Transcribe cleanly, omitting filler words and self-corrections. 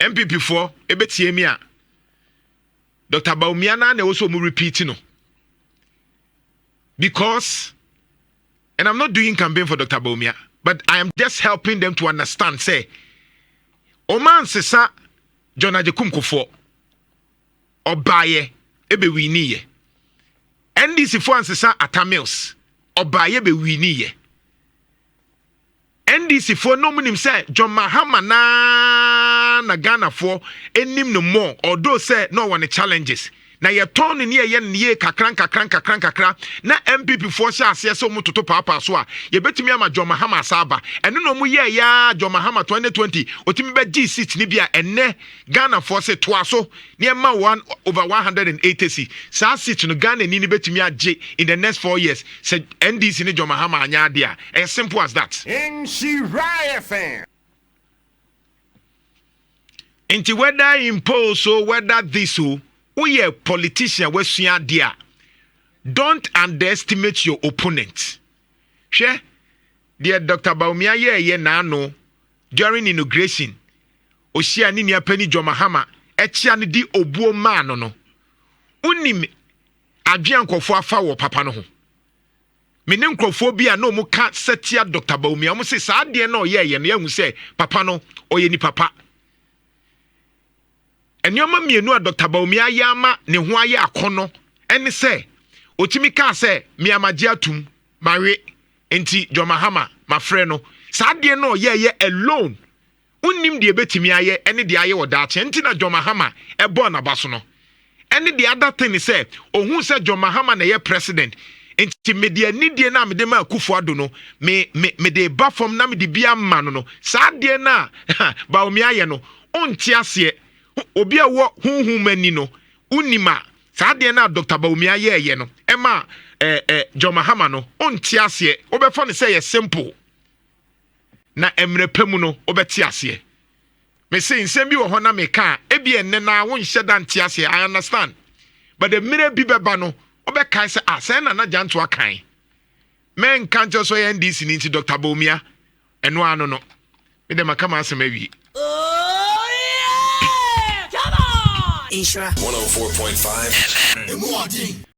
NPP foɔ ɛbɛtie mi a, Dr. Bawumia naa na ɛwɔ sɛ ɔmo repeat no, because, and I'm not doing campaign for Dr. Bawumia, but I am just helping them to understand sɛ ɔmo ansesa John Agyekum Kufuor, ɔbaayɛ ɛbɛwin yɛ. NDC foɔ ansesa Atta Mills, ɔbaayɛ bɛwin yɛ. NDC foɔ no mu nim sɛ John Mahama naa na Ghanafoɔ anim no more, although sɛ na ɔwɔ ne challenges na yɛtɔn no ne yɛyɛ no yie kakra nkakra nkakra nkakra, na NPP foɔ hyɛ aseɛ sɛ ɔmo toto paapaa so a, yɛbɛtumi ama John Mahama asa aba. Ɛno na ɔmo yɛɛ yaa John Mahama 2020 ɔtumi bɛgye seat ne bi a ɛnɛ Ghanafoɔ sɛ toa so nneɛma one over 180 seat. Saa seat no, Ghana ni bɛtumi agye in the next 4 years sɛ NDC ne John Mahama anya adeɛ a ɛyɛ simple as that. Nhyira FM. Nti whether impose o, whether this o, woyɛ politician wasua adeɛ a, don't underestimate your opponent. Hwɛ deɛ Dr. Bawumia yɛɛyɛ n'ano during inauguration, ohyia ne nua panyin John Mahama, ɛkyia no di obuo maa no. Wonim adwene nkurɔfoɔ afa wɔ papa no ho. Me ne nkurɔfoɔ bi a na ɔmo ka sɛtia Dr. Bawumia, ɔmo sɛ saa adeɛ na ɔyɛɛyɛ no, yɛhu sɛ papa no ɔyɛ nipa pa. Nneɛma mmienu a Dr. Bawumia ayɛ ama ne ho ayɛ akɔnɔ ɛne sɛ otumi kaa sɛ miamagye atum mawe, nti John Mahama mafrɛ no. Saa adeɛ no ɔyɛɛyɛ alone, wonnim deɛ ebɛtumi ayɛ ɛne deɛ ayɛ wɔ daakye. Nti na John Mahama ɛbɔɔ n'aba so no. Ɛne the other thing sɛ ohun sɛ John Mahama na ɛyɛ president, nti mede anidie no a mede ma Akufo Addo no, me me mede ba fam na mede bi ama no. Saa adeɛ no a Bawumia ayɛ no, ɔnte aseɛ. Obi a wɔ honhom ani no, wonim a saa adeɛ no a Dr. Bawumia yɛɛyɛ no ɛma ɛɛ ɛ John Mahama no, ɔnte aseɛ. Wobɛfa no sɛ yɛ simple, na mmerɛ pɛ mu no wobɛte aseɛ. Mese nsɛm bi wɔ hɔ na meka a, ebi ɛnnɛ na wonhyɛ da nte aseɛ, I understand, but mmerɛ bi bɛba no, wobɛkae sɛ ah, sɛ na Gyanto akan mɛnka nkyɛn so yɛ NDC ni. Nti Dr. Bawumia, ɛno ano no, mede maka ma asɛm awie. Oh yeah! Come on! Nhyira 104.5 Emu ɔden.